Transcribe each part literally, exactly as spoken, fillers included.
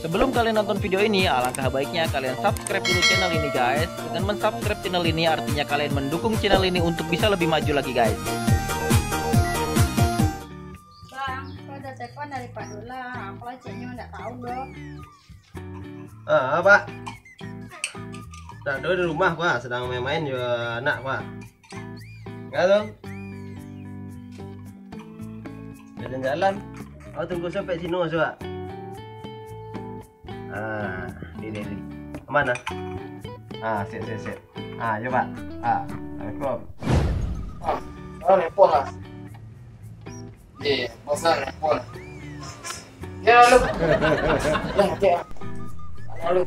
Sebelum kalian nonton video ini, alangkah baiknya kalian subscribe dulu channel ini, guys. Dengan mensubscribe channel ini, artinya kalian mendukung channel ini untuk bisa lebih maju lagi, guys. Bang, kau ada telepon dari Pak Dola. Aku lah ceknya nggak tahu, bro. Ah, Pak. Tak ada di rumah, Pak. Sedang main-main juga anak, Pak. Enggak tu. Jalan-jalan. Awak tunggu sampai sini, Pak. Ah, ini, ini. Aman, ah? Ah, siap, siap, siap. Ah, yo, Pak. Ah, Assalamualaikum. Ah, oh, repot lah. Iya, bosan, repot. Ya, lu. Ya, oke. Halo.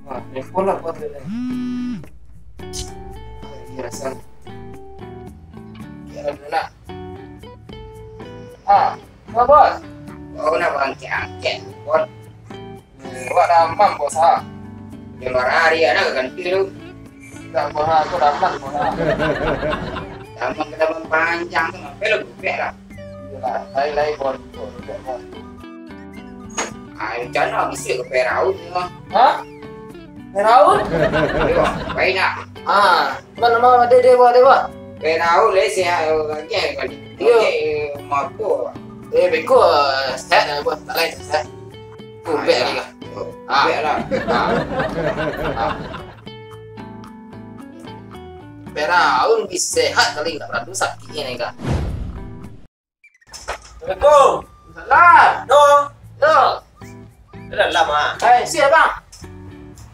Wah, repot lah, bos, ini. Iya, san. Kira dulu nak. Ah, apa, bos? Oh, nak bangkit-angkit, bos. Eh, awak damam, bos, ha? Di luar hari, anak ganti tu. Tidak, bos, ha, aku damam, bos, ha. Damam kita panjang tu, sampai lu bubek lah. Iyalah, lain-lain, bos. Bos, bos. Ah, rencana bisi ke Firaun ni, mah. Hah? Firaun? Yo, baik nak. Ah, mana, mana, dek, dek, buat, dek, buat. Firaun, leh, sihat, lagi kali. Yo. Okey, mampu. Eh, beko, eh, sehat, eh, buat. Tak lain, sehat. Bubek lagi lah. Ah. Bubek lah. Ah. Ah. Firaun bi sehat kali, nggak pernah sakitnya ni, kah? Assalamualaikum. Salam. Do. Do. Dah lama. Hai, siap, Bang.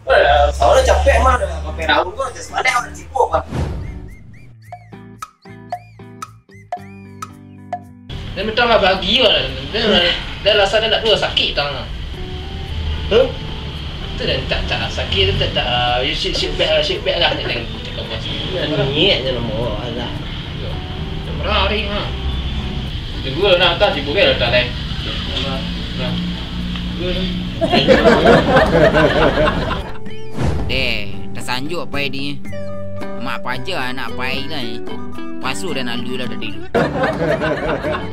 Dah, kau dah capek mah, dah pakai daun tu, dah semalek, dah sibuk, Bang. Dia minta lah bagi lah. Dia, dia rasa dia nak dua sakit tangan. Huh? Tu dah tak, tak sakit tu, tak, tak, ah, you sit, sit back lah, sit back lah, dia cakap, cakap bos. Niat je nama Allah. Yo. Dia marah hari ha. Tunggu lah nak datang, sibuk kan datang, eh. Nah. Tunggu lah. Deh, tasanjuk apai di. Mak paja anak apai lah, eh. Pasu dan alui lah tadi tu.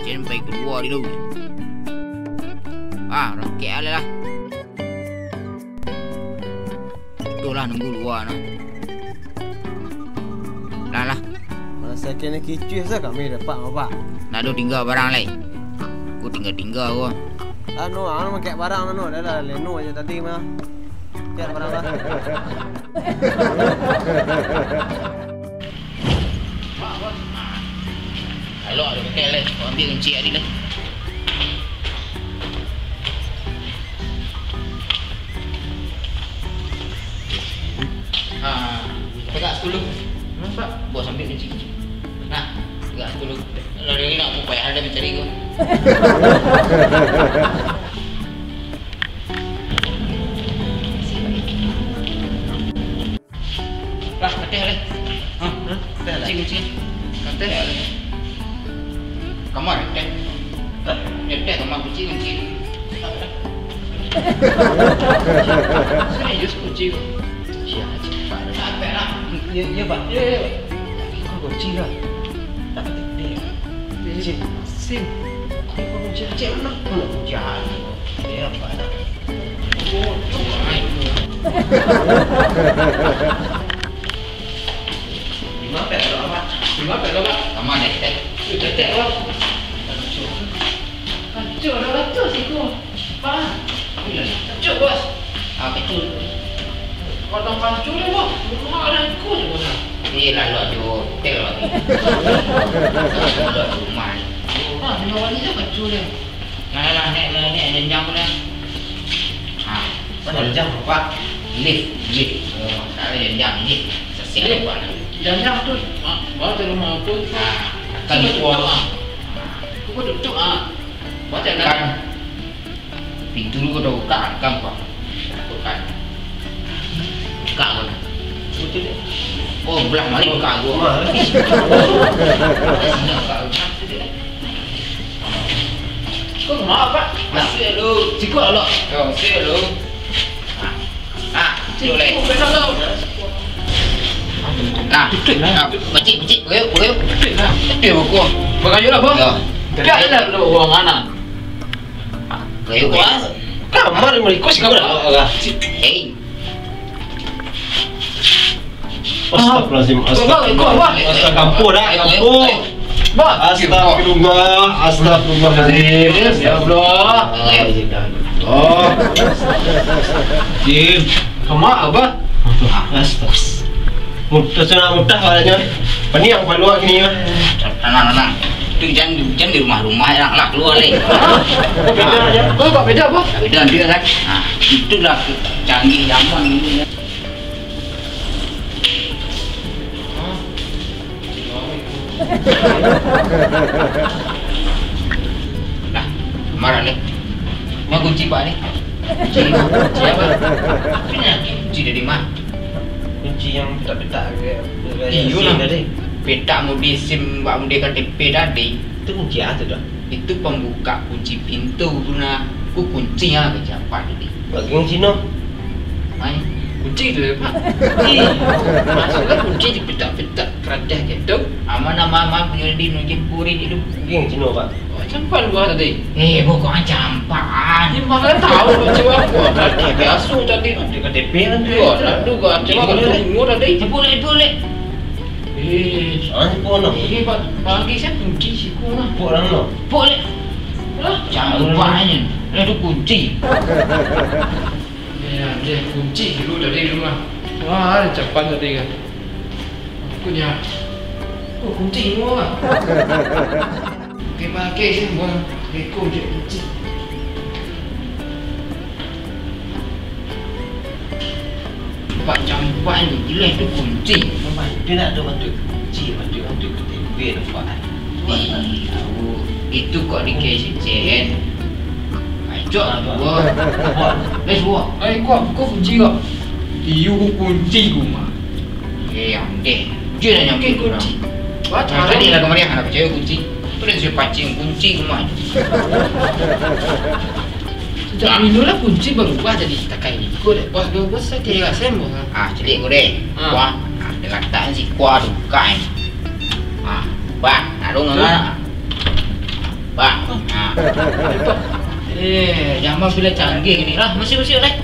Cen pai kedua di lu. Ah, rokek lah lah. Itulah nunggu luar nah. Lah, lah. Malah sakit ni kicuih sa kami dapat, Pak. Nak ado tingga barang lai. Aku tingga-tingga ko. Anu, anu, makek barang anu, dah lah, leno aja tadi mah. Makek barang lah. Kalau ada hotel lai, kau ambil kunci tadi lai. Ha, tegak sepuluh. Kenapa? Bos ambil kunci. Nah, tegak sepuluh. Lari nak aku payah ada mencari kau. Lah, kateh lah. Ha? Kateh lah. Kunci, kunci. Kateh. Kamar, kateh. Hah? Kateh, kamar, kunci, kunci. Serius, kunci. Siap, cepat. Sampai lah. Ya, ya, Pak. Ya, ya, Pak. Kau kunci lah. Tak penting. Sim. Sim. Kau kunci, cek mana? Kau nak kunci apa? Ya, Pak. Lima pek lo, Pak. Lima pek lo, Pak. Kamar dek, dek. Dek, dek, Pak. Hancur, dah hancur siku. Pak. Hancur, Bos. Ah, betul. Potong hancur ni, Bos. Rumah ada ikut je, Bos. Eh, lalu ada hotel lagi. Lalu ada rumah ni. Ah, lima kali je hancur dia. Nah, nah, nah, naik, naik, naik, jenjang tu dah. Ha, mana jenjang tu, Pak? Lift, lift. Oh, tak ada jenjang, lift. Sesiap, Lift. Pak. Jenjang tu, ah, baru dari rumah aku. Ha, akan keluar, Pak. Aku tutup, ah. Baca kan? Pintu tu kau dah buka, kan, Pak? Bukan. Buka kau dah. Oh, belah malik buka gua. Wah. Sini buka gua. Kau kemana, Pak? Masuk dulu. Siku lah, Lok. Yo, masuk dulu. Ah, ah, duduk, Lek. Siku, benar, Lok. Nah, tutup lah. Nah, pecik, pecik. Bukuk, bukuk. Tutup lah. Tutup buku. Bakayulah, Bah. Yo. Dah lah, lu orang anak. Kayu, Bah. Kamar mereka sih, Bah. Hei. Astagfirullahaladzim, astagfirullah. Bah, bah, bah. Astagfirullah, astagfirullah. Astagfirullahaladzim. Ya Allah. Oh. Jim. Kama, Abah? Astagfirullah. Mudah, sudah mudah awalnya. Paniang paluak gini, mah. Tenang, tenang. Itu jan, jan di rumah-rumah, ya, lah, keluar, leh. Kok beda, ya? Kok, kok beda, Bah? Beda, dia kan. Nah, itulah canggih zaman ini, ya. Lah, marah leh. Ma kunci, Pak, ni? Kunci, kunci apa? Kunci dari ma? Kunci yang petak-petak agak. Iyo lah. Petak mudi SIM, bak mudi K T P tadi. Itu kunci apa tu, Dok? Itu pambuka kunci pintu tu nah. Ku kunci ha, kunci apa tadi? Bagi kunci no. Mai, kunci tu, Pak. Ih, maksudnya kunci dipitak-pitak karateh gitu. Aman, aman, aman, punyo di nunjuak puri itu. Bagi kunci no, Pak. Oh, campak luar tadi. Eh, pokoknya campak. Ini mana tahu, Pak, coba apa? Tadi biasa tadi. Ada K T P kan tu. Yo, lalu gua coba. Ini boleh, boleh. Tadi. Ibu lek, ibu lek. Eh, ah, ibu no. Ini, Pak, bagi saya kunci siku lah. Ibu orang no. Ibu lek. Lah, campak aja. Lah, tu kunci. Ya, dia kunci dulu dari rumah. Wah, ada capan tadi kan. Aku nya. Oh, kunci semua lah. Pakai-pakai je, buang. Beko je kunci. Pak campak ni, jelas tu kunci. Nampak, dia nak tu bantu kunci, bantu, bantu K T P nampak. Ih, tahu. Itu kok di K C C N. Acok lah, Pak. Wah. Wah. Let's go. Ai, kau, kau kunci kau. Iyo, kau kunci kau mah. Eh, yang deh. Dia dah nyampe kunci. Wah, tadi lah kemarin, anak percaya kunci. Tu dah sudah pacing kunci kau mah. Sejak minggu lah kunci barubah jadi takai ni. Kau dek, bos, bos, bos, saya kira saya, bos. Ah, celik kau deh. Ah. Wah, ah, dia kata si kuah tu bukan. Ah, bah, taruh nganga. Bah, ah. Eh, zaman bila canggih ni lah. Masih, masih, leh.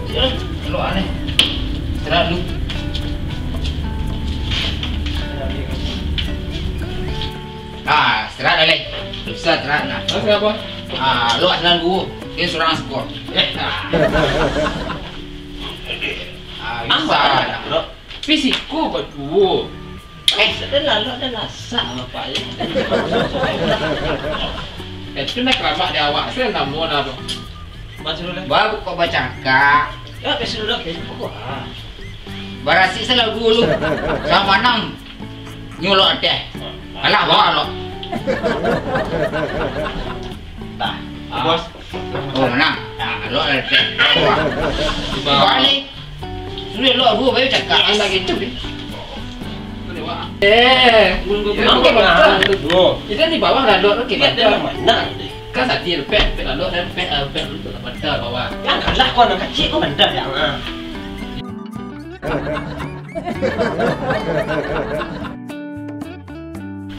Masih, leh. Keluar, leh. Istirahat dulu. Ah, istirahat lah, leh. Susah istirahat nah. Terus kenapa? Ah, lo adalah dulu. Dia seorang skor. Ah, bisa. Fisiko berdua. Eh, dah lalok, dah lasak, Bapak, ya. Eh, tu nak keramat di awak, saya nama nak apa? Baru kok bacakak. Ya, kasih dulu, kasih dulu. Barasik selalu dulu. Sama nang. Nyolok ateh. Alah, bawa lo. Tah, bos. Oh, menang. Nah, lo ateh. Balik. Sudah lo dua baru cakap. Anda gitu, ni. Eh, belum gue bilang ke bangsa. Kita di bawah dah dok, kita ada mana? Kan tadi pek, pek lalu dan pek, eh, pek lu tak ada bawah. Kan kalah kau anak kecil, kau bandar ya.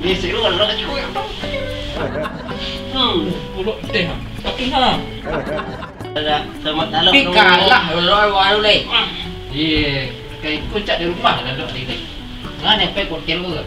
Ni seru kan nak cuy. Hmm, ulok teh. Tapi ha. Ada sama dalam. Tapi kalah ulok baru leh. Iya, kayak kucak di rumah lah dok ni. Ngan efek hotel ke?